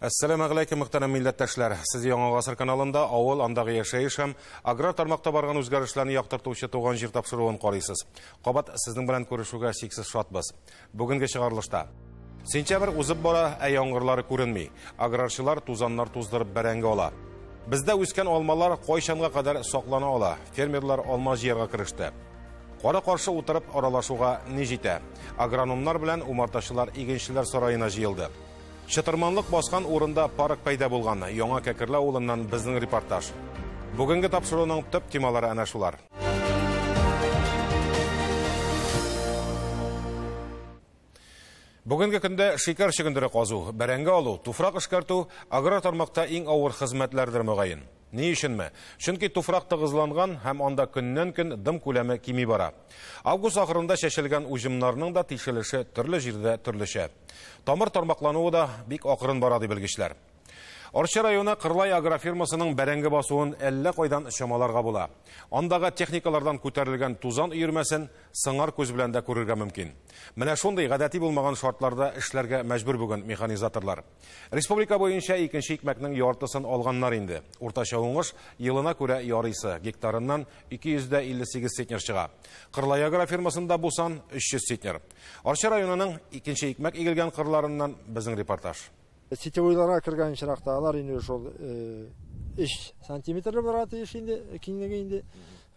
Әссәламә галәйкүм, мөхтәрәм милләттәшләр. Сез Яңа Гасыр каналында авыл, андагы яшәеш һәм аграр тармакта барган үзгәрешләрне яктыртучы Туган җир тапшыруын карыйсыз. Кабат сезнең белән күрешүгә чиксез шатбыз. Бүгенге чыгарылышта сентябрь узып бара, ә яңгырлары күренми. Аграрчылар тузаннар туздырып бәрәңге ала. Бездә үскән алмалар кайчанга кадәр саклана ала? Фермерлар алма җыярга кереште. Кара каршы утырып аралашуга ни җитә? Агрономнар белән умартачылар игенчеләр сараена җыелды. Чытырманлык баскан урында парк пәйда булган. Яңа Кәкерле авылыннан безнең репортаж. Бүгенге тапшыруның төп темалары әнә шулар. Бүгенге көндә шикәр чөгендере казу, бәрәңге алу, туфрак эшкәртү аграр тармакта иң авыр хезмәтләрдер мөгаен. Ни өченме? Чөнки туфрак тыгызланган һәм анда көннән-көн дым күләме кими бара. Август ахырында чәчелгән уҗымнарның да тишелеше төрле җирдә төрлечә. Тамыр тармаклануы да бик акрын бара ди белгечләр. Арча районы Кырлай агрофирмасының бәрәңге басуын әллә кайдан чамаларга була. Андагы техникалардан күтәрелгән тузан өермәсен сыңар күз белән дә күрергә мөмкин. Менә шундый гадәти булмаган шартларда эшләргә мәҗбүр бүген механизаторлар. Республика буенча икенче икмәкнең яртысын алганнар инде. Уртача уңыш елына күрә ярыйсы, гектарыннан 258 центнер чыга. Кырлай агрофирмасында бу сан 300 центнер. Арча районының икенче икмәк игелгән кырларыннан безнең репортаж. Сетевойларга кергән очракта алар инде шул 3 сантиметрлы булырга тиеш инде, киңлеге инде.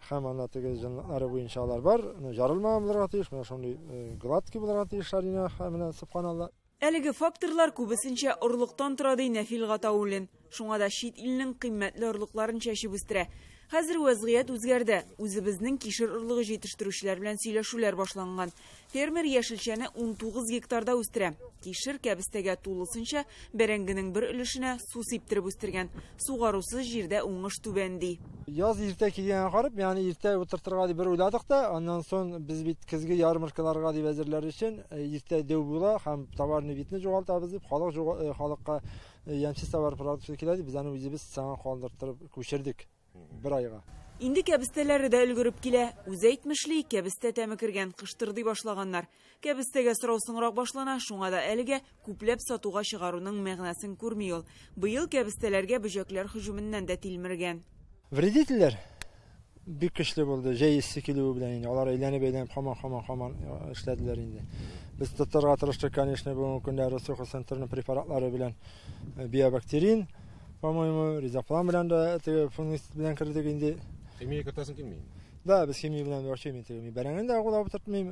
Һәм анда теге җанлары буенча алар бар, жарылмаган булырга тиеш, менә шундый гладкий булырга тиешләр инде, һәм менә субханалла. Әлеге факторлар күбесенчә орлыктан тора ди Нәфил Гатауллин. Шуңа да чит илнең кыйммәтле орлыкларын чәчеп үстерә. Хәзер вәзгыять үзгәрде. Үзебезнең кишер орлыгы җитештерүчеләр белән сөйләшүләр башланган. Фермер яшелчәне 19 гектарда үстерә. Кишер кәбестәгә тулысынча бәрәңгенең бер өлешенә су сиптереп үстергән. Сугарусыз җирдә уңыш түбән ди. Яз иртә килгәнгә карап, ягъни иртә утыртырга дип бер уйладык та, аннан соң без бит көзге ярмаркаларга дип әзерләр өчен иртә дәү була һәм товарный видны югалтабыз дип, халыкка ямьсез товар продукция килә дип, без аны үзебез саңа калдыртып күчердек бер айга. Инде кәбестәләре дә өлгереп килә. Үзе әйтмешли, кәбестә тәме кергән, кыштырдый башлаганнар. Кәбестәгә сорау соңрак башлана, шуңа да әлегә күпләп сатуга чыгаруның мәгънәсен күрми ул. Быел кәбестәләргә бөҗәкләр һөҗүменнән дә тилмергән. Вредительләр бик көчле булды. Җәй эссе килүе белән инде алар әйләнеп-әйләнеп һаман-һаман-һаман эшләделәр инде. Без тотарга тырыштык, конечно, бүгенге көндә Россельхозцентрның препаратлары белән биобактерин, по-моему, ризоплан белән дә теге фунгицид белән кердек инде. Химия кертәсең килми? Да, без химия белән вообще мин теге бәрәңгене дә агулап утыртмыйм,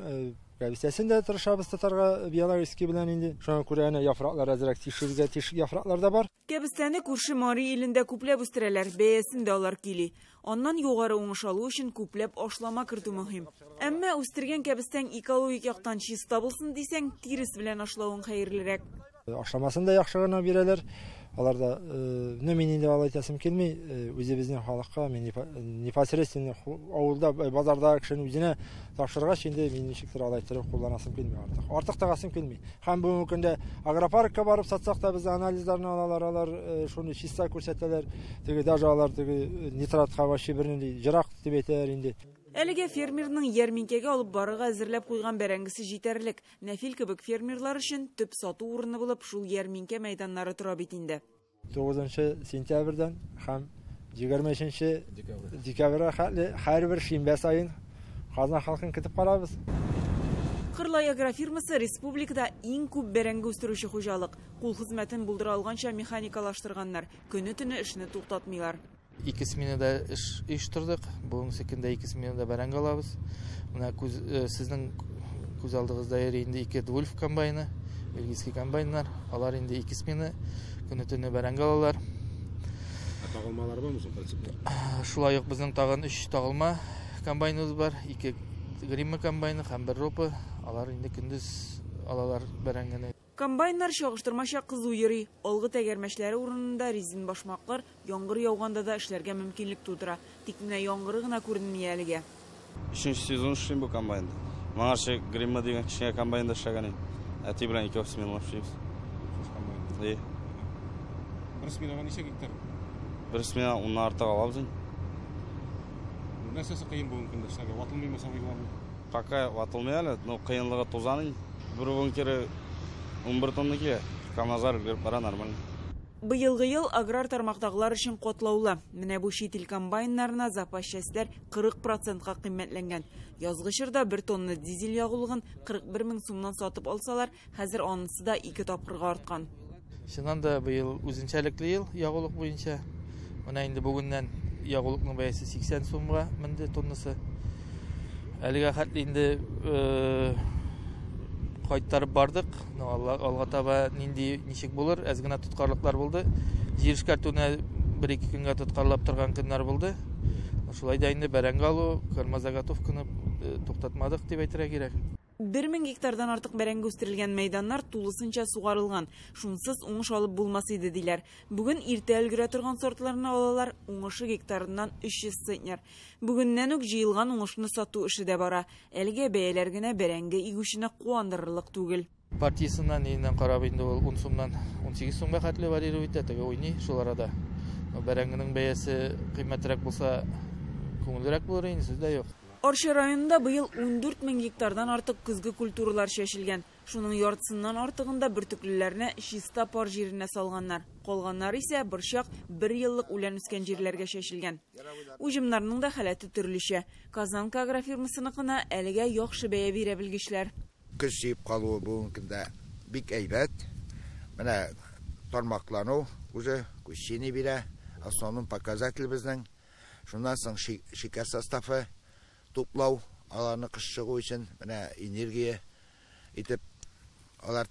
кәбестәсен дә тырышабыз тотарга биологический белән инде. Шуңа күрә әнә яфраклар әзрәк тишелгән, тишек яфраклар да бар. Кәбестәне күрше Мари илендә күпләп үстерәләр, бәясен дә алар кили. Аннан югары уңыш алу өчен күпләп ашлама кертү мөһим. Әмма үстергән кәбестәң экологик яктан чиста булсын дисәң, тирес белән ашлавың хәерлерәк. Ашламасын да яхшы гына бирәләр. Алар да, ну, мин инде алай әйтәсем килми, үзебезнең халыкка, мин непосредственно авылда, базарда кешенең үзенә тапшыргач, инде мин ничектер алай иттереп кулланасым килми артык. Артык тагасым килми. Һәм бүгенге көндә агропаркка барып сатсак та без анализларны алалар, алар шуны чиста күрсәтәләр. Теге даже алар теге нитратка вообще бернинди җырак дип әйтәләр инде. Әлегә фермерның ярминкәгә алып барырга әзерләп куйган бәрәңгесе җитәрлек. Нәфил кебек фермерлар өчен төп сату урыны булып шул ярминкә мәйданнары тора бит инде. 9 сентябрьдән һәм 23 декабрьгә хәтле һәрбер шимбә саен Казан халкын көтеп карабыз. Кырлай агрофирмасы республикада иң күп бәрәңге үстерүче хуҗалык. Кул хезмәтен булдыра алганча механикалаштырганнар. Көне-төне эшне туктатмыйлар. Ике сменада эш оештырдык. Бүгенге көндә ике сменада бәрәңге алабыз. Менә сезнең күз алдыгызда йөри инде ике Двульф комбайны, бельгийский комбайннар. Алар инде ике смена көне-төне бәрәңге алалар. Ә тагылмалар бармы соң принципта? Шулай ук безнең тагын 3 тагылма комбайныбыз бар. 2 Гримма комбайны һәм бер Ропа. Алар инде көндез алалар бәрәңгене. Комбайннар чагыштырмача кызу йөри. Алгы тәгәрмәчләре урынында резин башмаклар яңгыр яуганда да эшләргә мөмкинлек тудыра. Тик менә яңгыры гына күренми әлегә. Өченче сезон эшлим бу комбайнда. Моңарчы Гримма дигән кечкенә комбайнда эшләгән идем. Әти белән икәү сменалап эшлибез. Комбайн. Бер сменага ничә гектар? Бер смена уннан артык алабыз инде. Нәрсәсе кыен бүгенге көндә эшләргә? Ватылмыймы соң уйларны? Пока ватылмый әле, но кыенлыгы тузан инде. Бер бүген кире 11 тонна килә. Камазар өлгереп бара нормально. Быелгы ел аграр тармактагылар өчен катлаулы. Менә бу чит ил комбайннарына запас частьләр 40%-ка кыйммәтләнгән. Язгы чорда 1 тонна дизель ягулыгын 41 мең сумнан сатып алсалар, хәзер анысы да 2 тапкырга арткан. Чыннан да быел үзенчәлекле ел ягулык буенча. Менә инде бүгеннән ягулыкның бәясе 80 сумга менде тоннасы. Әлегә хәтле инде кайттырып бардык. Алга таба нинди ничек булыр, әз генә тоткарлыклар булды. Җир эшкәртүне 1-2 көнгә тоткарлап торган көннәр булды. Шулай да инде бәрәңге алу, кормозаготовканы туктатмадык дип әйтергә кирәк. 1000 гектардан артык бәрәңге үстерелгән мәйданнар тулысынча сугарылган. Шунсыз уңыш алып булмас иде диләр. Бүген иртә өлгерә торган сортларны алалар, уңышы гектарыннан 300 центнер. Бүгеннән үк җыелган уңышны сату эше дә бара. Әлегә бәяләр генә бәрәңге игүчене куандырырлык түгел. Партиясеннән иннән карап инде ул 10 сумнан 18 сумга хәтле варьировать итә, теге уйный шул арада. Бәрәңгенең бәясе кыйммәтрәк булса, күңеллерәк булыр инде, сүз дә юк. Арча районында быел 14 мең гектардан артык көзге культуралар чәчелгән. Шуның яртысыннан артыгында бөртеклеләрне чиста пар җиренә салганнар. Калганнар исә борчак бер еллык үлән үскән җирләргә чәчелгән. Уҗымнарның да халәте төрлечә. Казанка агрофирмасыныкына әлегә яхшы бәя бирә белгечләр. Көз җыеп калуы бүгенге көндә бик әйбәт. Менә тармаклану уже күчени бирә. Основной показатель безнең. Шуннан соң шикәр составы туплау, аларны кыш чыгу өчен менә энергия итеп алар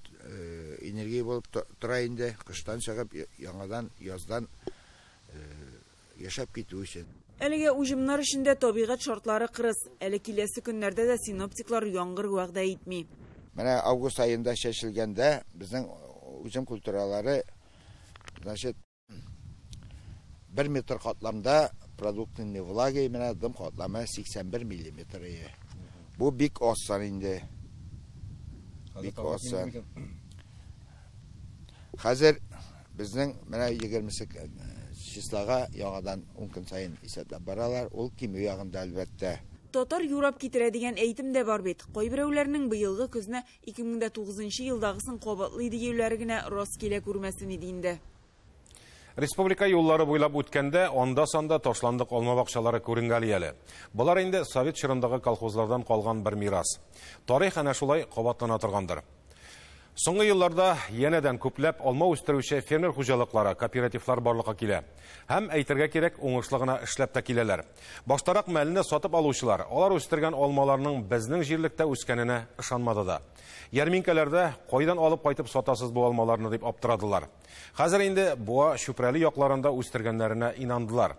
энергия булып тора инде, кыштан чыгып яңадан яздан яшәп китү өчен. Әлегә уҗымнар өчен дә табигать шартлары кырыс. Әле киләсе көннәрдә дә синоптиклар яңгыр вәгъдә итми. Менә август аенда чәчелгәндә безнең уҗым культуралары, значит, 1 метр катламда продуктивный влаги менә дым катламы 81 миллиметр. Бу бик аз сан инде. Бик аз сан. Хәзер безнең менә 20 числога яңадан 10 көн саен исәпләп баралар. Ул кимү ягында әлбәттә. Татар юрап китерә дигән әйтем дә бар бит. Кайберәүләрнең быелгы көзне 2009 елдагысын кабатлый диюләре генә рас килә күрмәсен иде инде. Республика юллары буйлап үткәндә анда-санда ташландык алма бакчалары күренгәли әле. Болар инде совет чорындагы колхозлардан калган бер мирас. Тарих әнә шулай кабатлана торгандыр. Соңгы елларда янәдән күпләп алма үстерүче фермер хуҗалыклары, кооперативлар барлыкка килә. Һәм әйтергә кирәк, уңышлы гына эшләп тә киләләр. Баштарак мәлне сатып алучылар, алар үстергән алмаларның безнең җирлектә үскәненә ышанмады да. Ярминкәләрдә кайдан алып кайтып сатасыз бу алмаларны дип аптырадылар. Хәзер инде Буа Чүпрәле якларында үстергәннәренә инандылар.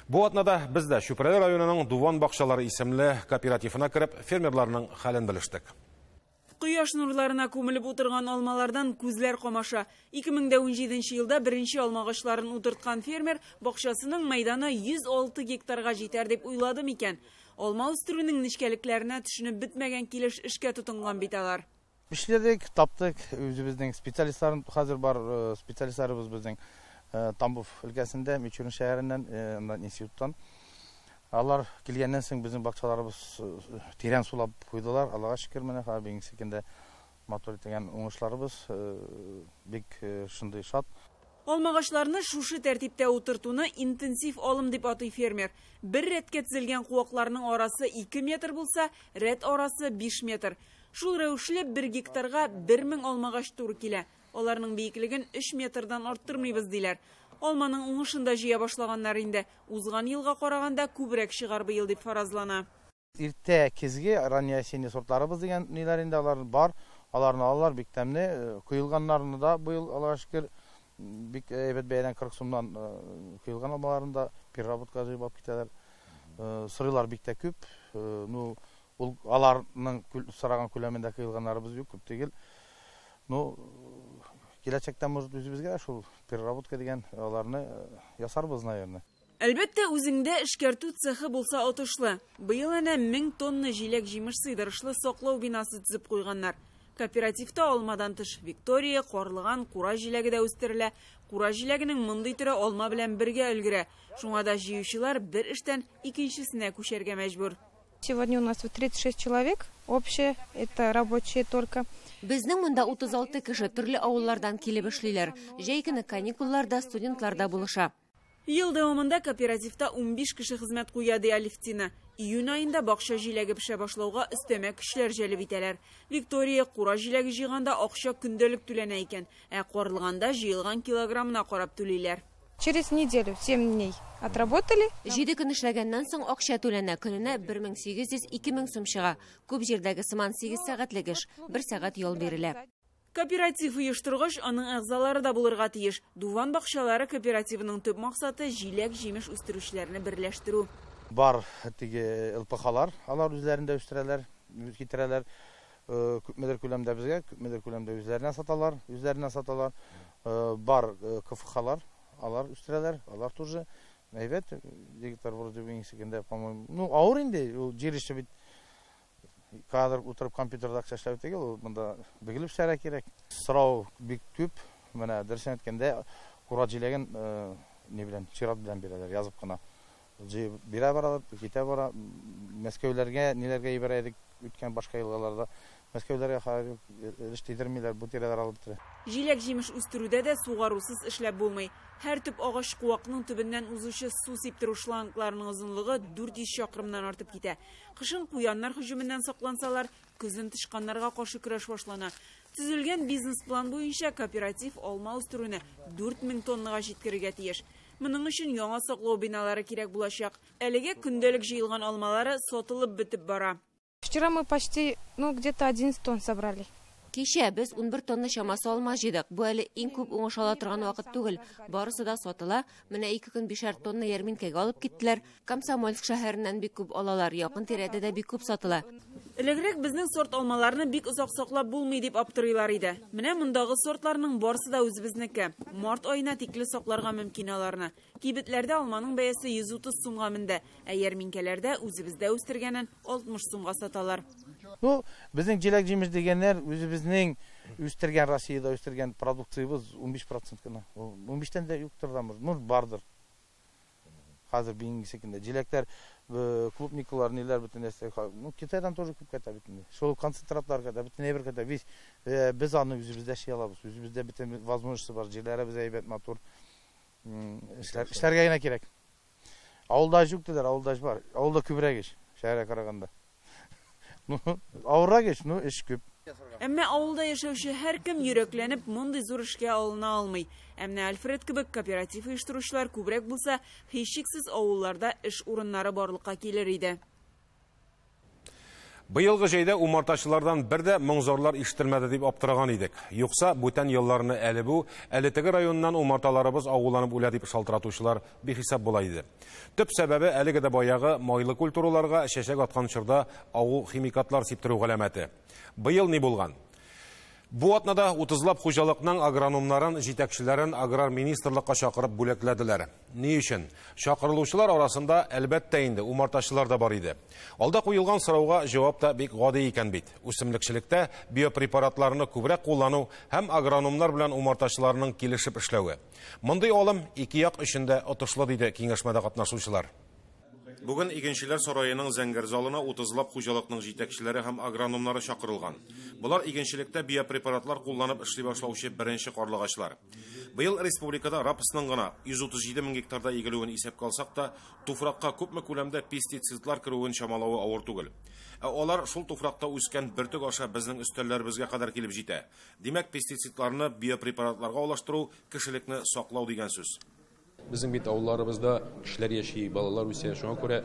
Бу атнада без дә Чүпрәле районының Дуван бакчалары исемле кооперативына кереп, фермерларның хәлен белештек. Кояш нурларына күмелеп утырган алмалардан күзләр камаша. 2017 елда беренче алмагачларын утырткан фермер бакчасының мәйданы 106 гектарга җитәр дип уйлады микән? Алма үстерүнең нечкәлекләренә төшенеп бетмәгән килеш эшкә тотынган бит алар. Эшләдек, таптык, үзебезнең специалистларын, хәзер бар специалистларыбыз безнең Тамбов өлкәсендә, Мичурин шәһәреннән, институттан. Алар килгәннән соң безнең бакчаларыбыз тирән сулап куйдылар. Аллага шөкер, менә бүгенге көндә матур итегән уңышларыбыз бик шундый шат. Алмагачларны шушы тәртиптә утыртуны интенсив алым дип атый фермер. Бер рәткә тезелгән куакларның арасы 2 метр булса, рәт арасы 5 метр. Шул рәвешле 1 гектарга 1000 алмагач туры килә. Аларның биеклеген 3 метрдан арттырмыйбыз диләр. Алманың уңышын да җыя башлаганнар инде. Узган елга караганда күбрәк чыгар быел дип фаразлана. Иртә көзге ранний осенний сортларыбыз дигән ниләр инде алар бар. Аларны алалар бик тәмле. Куелганнарны да быел Аллага шөкер бик әйбәт бәядән 40 сумнан куелган алмаларын да переработка җыеп алып китәләр. Сырыйлар бик тә күп. Ну, ул аларның сораган күләмендә куелганнарыбыз юк, күп түгел. Ну, киләчәктә может үзебезгә шул переработка дигән аларны ясарбыз, наверное. Әлбәттә, үзеңдә эшкәртү цехы булса отышлы. Быел әнә 1000 тонна җиләк-җимеш сыйдырышлы саклау бинасы төзеп куйганнар. Кооперативта алмадан тыш Виктория, карлыган, кура җиләге дә үстерелә. Кура җиләгенең мондый төре алма белән бергә өлгерә. Шуңа да җыючылар бер эштән икенчесенә күчәргә мәҗбүр. Сегодня у нас 36 человек общее, это рабочие только. Безнең монда 36 кеше төрле авыллардан килеп эшлиләр. Җәй көне каникулларда студентлар да булыша. Ел дәвамында кооперативта 15 кеше хезмәт куя, ди Алевтина. Июнь аенда бакча җиләге пешә башлауга өстәмә көчләр җәлеп итәләр. Виктория кура җиләге җыйганда акча көндәлек түләнә икән, ә карлыганда җыелган килограммына карап түлиләр. Через неделю, 7 дней отработали. 7 көн эшләгәннән соң акча түләнә. Көненә 1800-2000 сум чыга. Күп җирдәге сыман 8 сәгатьлек эш, 1 сәгать ял бирелә. Кооператив оештыргач, аның әгъзалары да булырга тиеш. Дуван бакчалары кооперативының төп максаты җиләк-җимеш үстерүчеләрне берләштерү. Бар теге ЛПХлар, алар үзләрендә үстерәләр, китерәләр. Күпмедер күләмдә безгә, күпмедер күләмдә үзләренә саталар, үзләренә саталар. Бар КФХлар, алар үстерәләр, алар тоже әйбәт. Егетләр вроде бы иңсегендә, по-моему, ну авыр инде, ул җир эше бит. Кадр утырып компьютерда акча эшләү түгел, ул монда бөгелеп эшләргә кирәк. Сорау бик күп. Менә дөресен әйткәндә, кура җиләген ни белән, чират белән бирәләр, язып кына. Җыеп бирә баралар, китә бара. Мәскәүләргә, ниләргә җибәрә идек үткән башка елгаларда. Мәскәүләргә хәзер эш тидермиләр, бу тирәләр алып бетерә. Җиләк-җимеш үстерүдә дә сугарусыз эшләп булмый. Һәр төп агач куакның төбеннән узучы су сиптерү шлангларының озынлыгы 400 чакрымнан артып китә. Кышын куяннар һөҗүменнән саклансалар, көзен тычканнарга каршы көрәш башлана. Төзелгән бизнес-план буенча кооператив алма үстерүне 4000 тоннага җиткерергә тиеш. Моның өчен яңа саклау биналары кирәк булачак. Әлегә көндәлек җыелган алмалары сатылып бетеп бара. Вчера мы почти, где-то 11 тонн собрали. Кичә без 11 тонна чамасы алма җыйдык. Бу әле иң күп уңыш ала торган вакыт түгел. Барысы да сатыла. Менә 2 көн 5 тонна ярминкәгә алып киттеләр. Комсомольск шәһәреннән бик күп алалар, якын тирәдә дә бик күп сатыла. Элегрәк безнең сорт алмаларны бик озак саклап булмый дип аптырыйлар иде. Менә мондагы сортларның барысы да үзебезнеке. Март аена тикле сакларга мөмкин аларны. Кибетләрдә алманың бәясе 130 сумга менде, ә ярминкәләрдә үзебездә үстергәнен 60 сумга саталар. Ну, безнең җиләк-җимеш дигәннәр үзебезнең үстергән, Россиядә үстергән продукциябез 15% кына. 15-тән дә юктыр да, ну, бардыр. Хәзер бүгенге көндә җиләкләр, клубникалар, ниләр бөтен нәрсә, ну, Китайдан тоже күп кайта бит инде. Шул концентратлар кайта, бөтен әйбер кайта. Без аны үзебездә эшли алабыз. Үзебездә бөтен возможности бар, җирләребез әйбәт, матур. Эшләргә генә кирәк. Авылда эш юк диләр, авылда эш бар. Авылда күбрәк эш, шәһәргә караганда. Ну, авыррак эш, ну, эш күп. Әмма авылда яшәүче һәркем йөрәкләнеп мондый зур эшкә алына алмый. Ә менә Альфред кебек кооператив оештыручылар күбрәк булса, һичшиксез авылларда эш урыннары барлыкка килер иде. Быелгы җәйдә умартачылардан бер дә моң-зарлар ишетелмәде дип аптыраган идек. Юкса, бүтән елларны әле бу, әле теге районнан умарталарыбыз агуланып үлә дип шалтыратучылар бихисап була иде. Төп сәбәбе әлеге дә баягы майлы культураларга чәчәк аткан чорда агу химикатлар сиптерү галәмәте. Быел ни булган? Бу атнада 30лап хуҗалыкның агрономнарын, җитәкчеләрен аграр министрлыкка чакырып бүләкләделәр. Ни өчен? Чакырылучылар арасында әлбәттә инде умартачылар да бар иде. Алда куелган сорауга җавап та бик гади икән бит. Үсемлекчелектә биопрепаратларны күбрәк куллану һәм агрономнар белән умартачыларның килешеп эшләве. Мондый алым ике як өчен дә отышлы, диде киңәшмәдә катнашучылар. Бүген Игенчеләр сараеның зәңгәр залына 30лап хуҗалыкның җитәкчеләре һәм агрономнары чакырылган. Болар игенчелектә биопрепаратлар кулланып эшли башлаучы беренче карлыгачлар. Быел республикада рапсның гына 137 мең гектарда игелүен исәпкә алсак та, туфракка күпме күләмдә пестицидлар керүен чамалавы авыр түгел. Ә алар шул туфракта үскән бөртек аша безнең өстәлләребезгә кадәр килеп җитә. Димәк, пестицидларны биопрепаратларга алыштыру кешелекне саклау дигән сүз. Безнең бит авылларыбызда кешеләр яши, балалар үсә. Шуңа күрә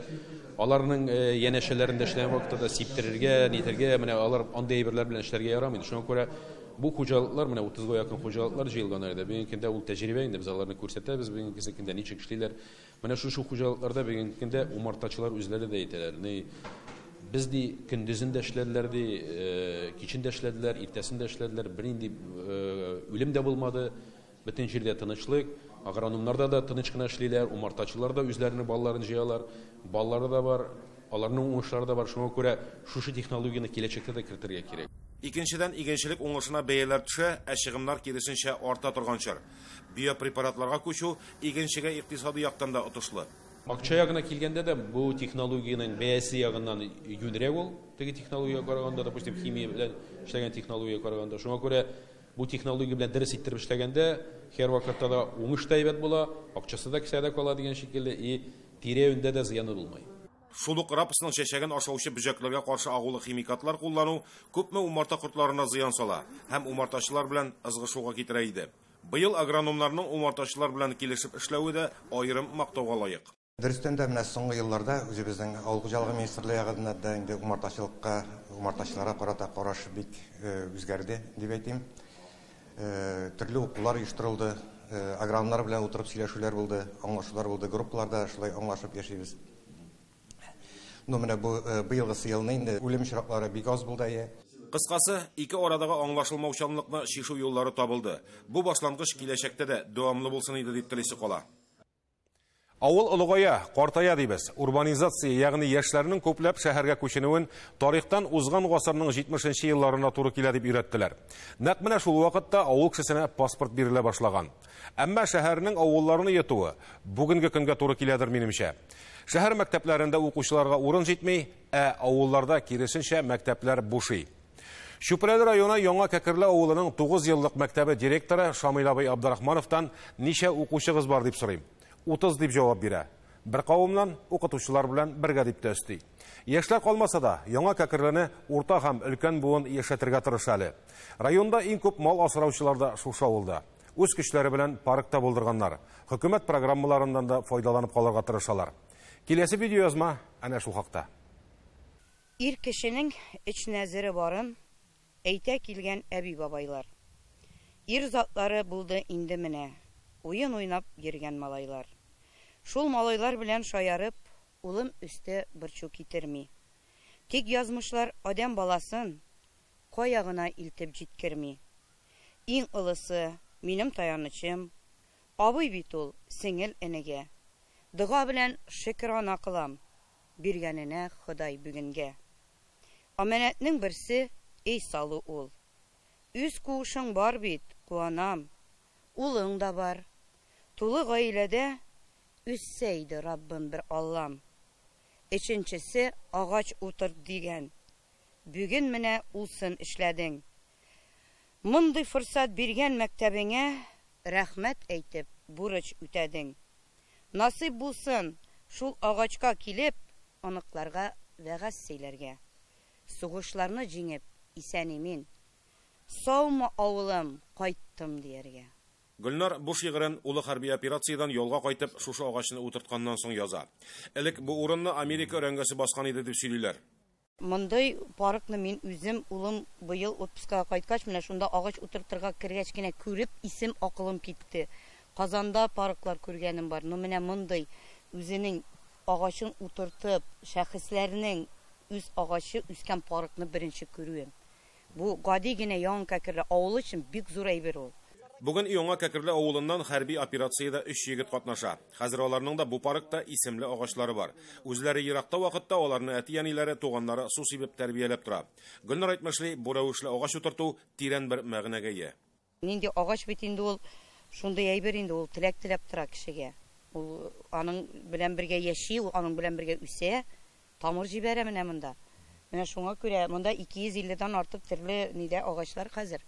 аларның янәшәләрендә эшләгән вакытта да сиптерергә, нитәргә, менә алар андый әйберләр белән эшләргә ярамый. Шуңа күрә бу хуҗалыклар, менә 30га якын хуҗалыклар җыелган иде. Бүгенге көндә ул тәҗрибә инде, без аларны күрсәтәбез. Бүгенге көндә ничек эшлиләр. Менә шушы хуҗалыкларда бүгенге көндә умартачылар үзләре дә әйтәләр. Без ди көндезен дә эшләделәр ди, кичен дә эшләделәр, иртәсен дә эшләделәр. Бернинди үлем дә булмады. Бөтен җирдә тынычлык. Агрономнарда да тыныч кына эшлиләр, умартачылар да үзләренең балларын җыялар, баллары да бар, аларның уңышлары да бар. Шуңа күрә шушы технологияне киләчәктә дә кертергә кирәк. Икенчедән, игенчелек уңышына бәяләр төшә, ә чыгымнар киресенчә арта торган чор. Биопрепаратларга күчү игенчегә икътисади яктан да отышлы. Акча ягына килгәндә дә бу технологиянең бәясе ягыннан юньрәк ул, теге технологиягә караганда, допустим, химия белән эшләгән технологиягә караганда. Шуңа күрә бу технология белән дөрес иттереп эшләгәндә һәрвакытта да уңыш та әйбәт була, акчасы да кесәдә кала дигән шикелле, и тирә-юньдә дә зыяны булмый. Шул ук рапсның чәчәген ашаучы бөҗәкләргә каршы агулы химикатлар куллану күпме умарта кортларына зыян сала һәм умартачылар белән ызгышуга китерә иде. Быел агрономнарның умартачылар белән килешеп эшләве дә аерым мактауга лаек. Дөрестән дә менә соңгы елларда үзебезнең авыл хуҗалыгы министрлыгы ягыннан да инде умартачылыкка, умартачыларга карата караш бик үзгәрде дип әйтим. Төрле укулар оештырылды, агрономнар белән утырып сөйләшүләр булды, аңлашулар булды, группаларда шулай аңлашып яшибез. Ну, менә бу быелгысы елны инде үлем очраклары бик аз булды әйе. Кыскасы, ике арадагы аңлашылмаучанлыкны чишү юллары табылды. Бу башлангыч киләчәктә дә дәвамлы булсын иде дип телисе кала. Авыл олыгая, картая дибез. Урбанизация, ягъни яшьләрнең күпләп шәһәргә күченүен тарихтан узган гасырның 70 елларына туры килә дип өйрәттеләр. Нәкъ менә шул вакытта авыл кешесенә паспорт бирелә башлаган. Әмма шәһәрнең авылларны йотуы бүгенге көнгә туры киләдер минемчә. Шәһәр мәктәпләрендә укучыларга урын җитми, ә авылларда киресенчә мәктәпләр бушый. Чүпрәле районы Яңа Кәкерле авылының 9 еллык мәктәбе директоры Шамил абый Абдрахмановтан ничә укучыгыз бар дип сорыйм. 30 дип җавап бирә. Бер кавымнан укытучылар белән бергә дип тә өсти. Яшьләр калмаса да, Яңа Кәкерлене урта һәм өлкән буын яшәтергә тырыша әле. Районда иң күп мал асраучылар да шушы авылда. Үз көчләре белән паркта булдырганнар. Хөкүмәт программаларыннан да файдаланып калырга тырышалар. Киләсе видеоязма әнә шул хакта. Ир кешенең эч нәзере барын әйтә килгән әби-бабайлар. Ир затлары булды инде менә, уен уйнап йөргән малайлар. Шул малайлар белән шаярып, улым өсте борчу китерми. Тик язмышлар адәм баласын кая гына илтеп җиткерми. Иң олысы минем таянычым, абый бит ул сеңел энегә. Дога белән шөкрана кылам, биргәненә Ходай бүгенгә. Аманәтнең берсе эй салу ул. Үз куышың бар бит, куанам, улың да бар. Тулы гаиләдә үссә иде Раббым бер Аллам. Өченчесе агач утырт дигән. Бүген менә улсын эшләдең. Мондый форсат биргән мәктәбеңә рәхмәт әйтеп бурыч үтәдең. Насыйп булсын шул агачка килеп, оныкларга вәгазь сөйләргә. Сугышларны җиңеп, исән-имин. Саумы авылым, кайттым дияргә. Гөлнар бу шигырен улы хәрби операциядән ялга кайтып, шушы агачны утыртканнан соң яза. Элек бу урынны Америка өрәңгесе баскан иде дип сөйлиләр. Мондый паркны мин үзем, улым быел отпускага кайткач, менә шунда агач утыртырга кергәч кенә күреп, исем акылым китте. Казанда парклар күргәнем бар. Но менә мондый үзенең агачын утыртып, шәхесләрнең үз агачы үскән паркны беренче күрүем. Бу гади генә Яңа Кәкерле авылы өчен бик зур әйбер ул. Бүген Яңа Кәкерле авылыннан хәрби операциядә 3 егет катнаша. Хәзер аларның да бу паркта исемле агачлары бар. Үзләре еракта вакытта аларны әти-әниләре, туганнары су сибеп тәрбияләп тора. Гөлнар әйтмешли, бу рәвешле агач утырту тирән бер мәгънәгә ия. Нинди агач бит инде ул, шундый әйбер инде ул, теләк теләп тора кешегә. Ул аның белән бергә яши, ул аның белән бергә үсә, тамыр җибәрә менә монда. Менә шуңа күрә монда 250-дән артык төрле нидә агачлар хәзер.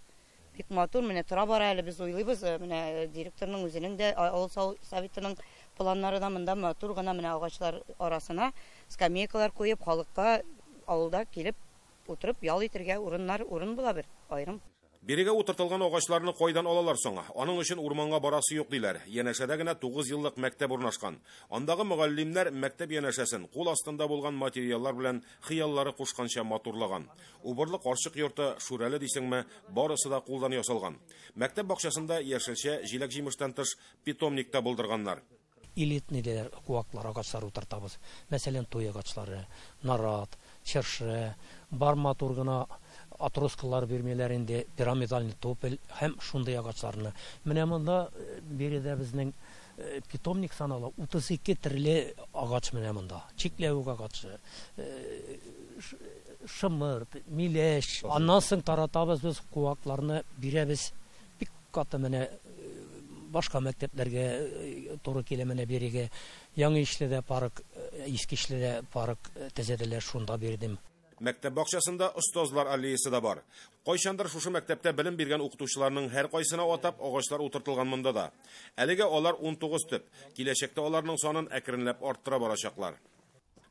Бик матур, менә тора бара әле без уйлыйбыз, менә директорның үзенең дә, авыл советының планнары да монда матур гына менә агачлар арасына скамейкалар куеп, халыкка авылда килеп утырып ял итәргә урыннар, урын була бер аерым. Бирегә утыртылган агачларны кайдан алалар соң? Аның өчен урманга барасы юк диләр. Янәшәдә генә 9 еллык мәктәп урнашкан. Андагы мөгаллимнәр мәктәп янәшәсен кул астында булган материаллар белән хыяллары кушканча матурлаган. Убырлы карчык йорты, шүрәле дисеңме, барысы да кулдан ясалган. Мәктәп бакчасында яшелчә, җиләк-җимештән тыш питомник та булдырганнар. Элитныйлар куаклар, агачлар утыртабыз. Мәсәлән, туй агачлары, нарат, чыршы, бар матур гына отросткалар бирмиләр инде, пирамидальный тополь һәм шундый агачларны. Менә монда биредә безнең питомник санала 32 төрле агач менә монда. Чикләвек агачы, шымырт, миләш. Аннан соң таратабыз без куакларны, бирәбез. Бик каты менә Башка мәктәпләргә туры килә менә бирегә. Яңа Ишледә парк, Иске Ишледә парк төзеделәр, шунда бирдем. Мәктәп бакчасында остазлар аллеясы да бар. Кайчандыр шушы мәктәптә белем биргән укытучыларның һәр кайсына атап агачлар утыртылган монда да. Әлегә алар 19 төп. Киләчәктә аларның санын әкренләп арттыра барачаклар.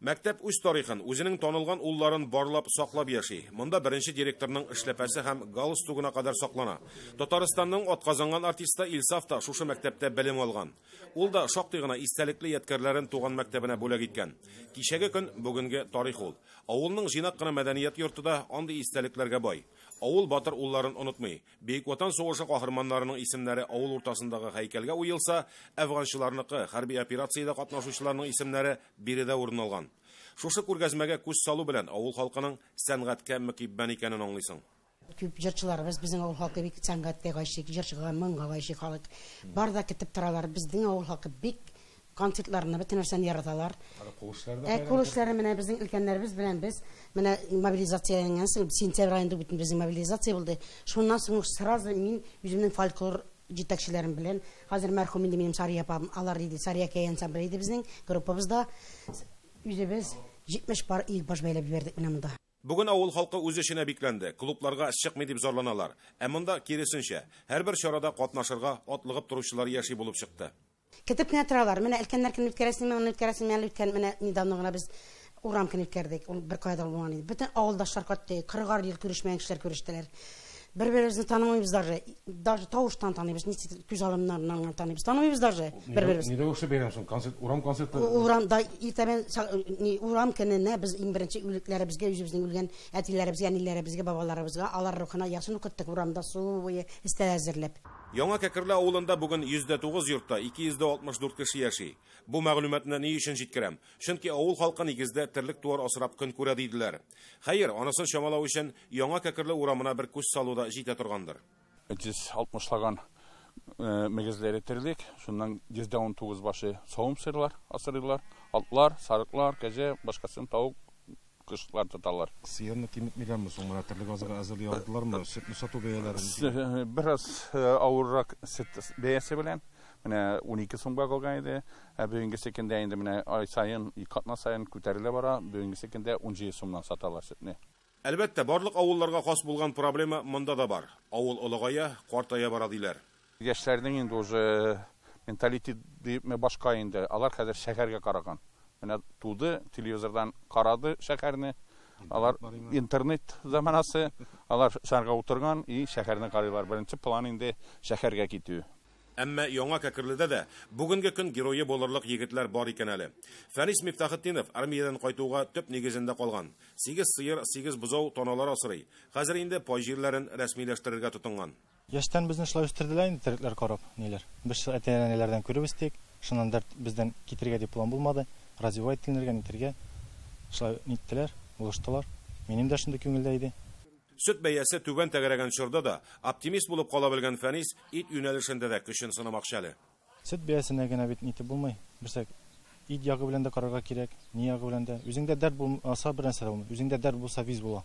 Мәктәп үз тарихын, үзенең танылган улларын барлап, саклап яши. Монда беренче директорның эшләпәсе һәм галстугына кадәр саклана. Татарстанның атказанган артисты Илсаф та шушы мәктәптә белем алган. Ул да шактый гына истәлекле ядкәрләрен туган мәктәбенә бүләк иткән. Кичәге көн бүгенге тарих ул. Авылның җыйнак кына мәдәният йорты да андый истәлекләргә бай. Авыл батыр улларын онытмый. Бөек Ватан сугышы каһарманнарының исемнәре авыл уртасындагы һәйкәлгә уелса, әфганчыларныкы, хәрби операциядә катнашучыларның исемнәре биредә урын алган. Шушы күргәзмәгә күз салу белән авыл халкының сәнгатькә мөкиббән икәнен аңлыйсың. Күп җырчыларыбыз, безнең авыл халкы бик сәнгатькә гашыйк, җырчыга, моңга гашыйк халык. Бар да көтеп торалар. Безнең авыл халкы бик концертларны, бөтен нәрсәне яраталар. Кул эшләре менә безнең өлкәннәребез белән без менә мобилизацияләнгән соң, сентябрь аенда бөтен безнең мобилизация булды. Шуннан соң сразу мин үземнең фольклор җитәкчеләрем белән, хәзер мәрхүм инде минем Сария апам, алар иде, Сария Кәй ансамбле иде безнең группабызда. Үзебез 70 пар ил баш бәйләп җибәрдек менә монда. Бүген авыл халкы үз эшенә бикләнде, клубларга чыкмый дип зарланалар. Ә монда киресенчә, һәрбер чарада катнашырга атлыгып торучылар яши булып чыкты. Көтеп кенә торалар. Менә өлкәннәр көн үткәрәсеңме, моны үткәрәсеңме, әле үткән менә недавно гына без урам көн үткәрдек. Ул бер кайда булган иде. Бөтен авылдашлар кайтты, 40 ел күрешмәгән кешеләр күрештеләр. Бер-беребезне танымыйбыз даже. Даже тавыштан таныйбыз, ничек күз алымнарыннан гына таныйбыз. Танымыйбыз даже бер-беребезне. Нидә ошо бәйрәм соң? Концерт, урам концерты? Урамда иртәдән урам көненә без иң беренче үлекләребезгә, үзебезнең үлгән әтиләребезгә, әниләребезгә, бабаларыбызга, алар рухына ясын укыттык урамда су буе өстәл әзерләп. Яңа Кәкерле авылында бүген 109 йортта 264 кеше яши. Бу мәгълүматны ни өчен җиткерәм? Чөнки авыл халкы нигездә терлек туар асрап көн күрә диделәр. Хәер, анысын чамалау өчен Яңа Кәкерле урамына бер күз салу да җитә торгандыр. 360лаган мөгезләре терлек, шуннан 119 башы савым сырлар асрыйлар, атлар, сарыклар, кәҗә, башкасын тавык, кышлар тоталар. Сыерны киметмиләрме соң? Менә терлек азыгы әзерли алдылармы? Сөтне сату бәяләре? Бераз авыррак сөт бәясе белән. Менә 12 сумга калган иде. Бүгенге көндә инде менә ай саен, ике атна саен күтәрелә бара. Бүгенге көндә 17 сумнан саталар сөтне. Әлбәттә, барлык авылларга хас булган проблема монда да бар. Авыл олыгая, картая бара диләр. Яшьләрнең инде уже менталитет дип башка инде. Алар хәзер шәһәргә караган. Менә туды, телевизордан карады шәһәрне. Алар интернет заманасы, алар шәһәргә утырган и шәһәрне карыйлар. Беренче план инде шәһәргә китү. Әмма Яңа Кәкерледә дә бүгенге көн герое булырлык егетләр бар икән әле. Фәнис Мифтахетдинов армиядән кайтуга төп нигезендә калган. 8 сыер, 8 бозау таналар асрый. Хәзер инде пай җирләрен рәсмиләштерергә тотынган. Яшьтән безне шулай үстерделәр инде, терлекләр карап, ниләр. Без әти-әниләрдән күреп үстек. Шуннан дәрт бездән китергә дип план булмады. Развивать итәргә, нитергә. Шулай ниттеләр, булыштылар. Минем дә шундый күңелдә иде. Сөт бәясе түбән тәгәрәгән чорда да оптимист булып кала белгән Фәнис ит юнәлешендә дә көчен сынамакчы әле. Сөт бәясенә генә бит нитеп булмый. Берсәк ит ягы белән дә карарга кирәк, ни ягы белән дә. Үзеңдә дәрт булмаса бер нәрсә дә булмый. Үзеңдә дәрт булса виз була.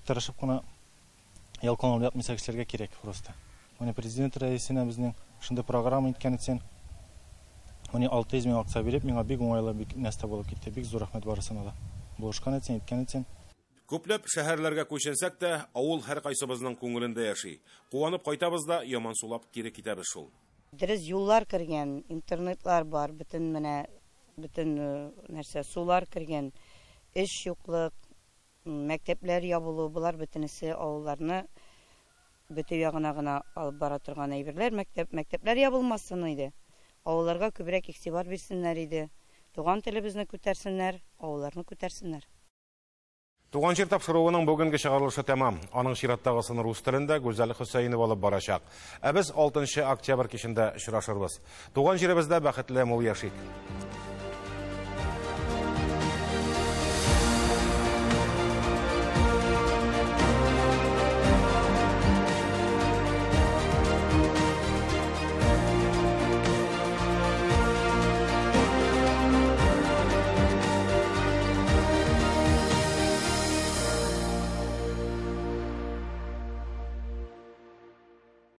Тырышып кына ялкауланып ятмыйча эшләргә кирәк просто. Менә президент рәисенә безнең шундый программа иткән өчен менә 600 мең акча биреп, миңа бик уңайлы, бик нәрсә булып китте. Бик зур рәхмәт барысына да. Булышкан өчен, иткән өчен. Күпләп шәһәрләргә күченсәк тә, авыл һәр кайсыбызның күңелендә яши. Куанып кайтабыз да, яман сулап кире китәбез шул. Дөрес юллар кергән, интернетлар бар, бөтен менә, бөтен нәрсә, сулар кергән, эш юклык, мәктәпләр ябылу, болар бөтенесе авылларны бөтен ягына гына алып бара торган әйберләр. Мәктәпләр ябылмасын иде. Авылларга күбрәк игътибар бирсеннәр иде. Туган телебезне күтәрсеннәр, авылларны күтәрсеннәр. Туган җир тапшыруының бүгенге чыгарылышы тәмам. Аның чираттагысын рус телендә Гүзәл Хөсәенова алып барачак. Ә без 6 октябрь кичендә очрашырбыз. Туган җиребездә бәхетле мул яшик.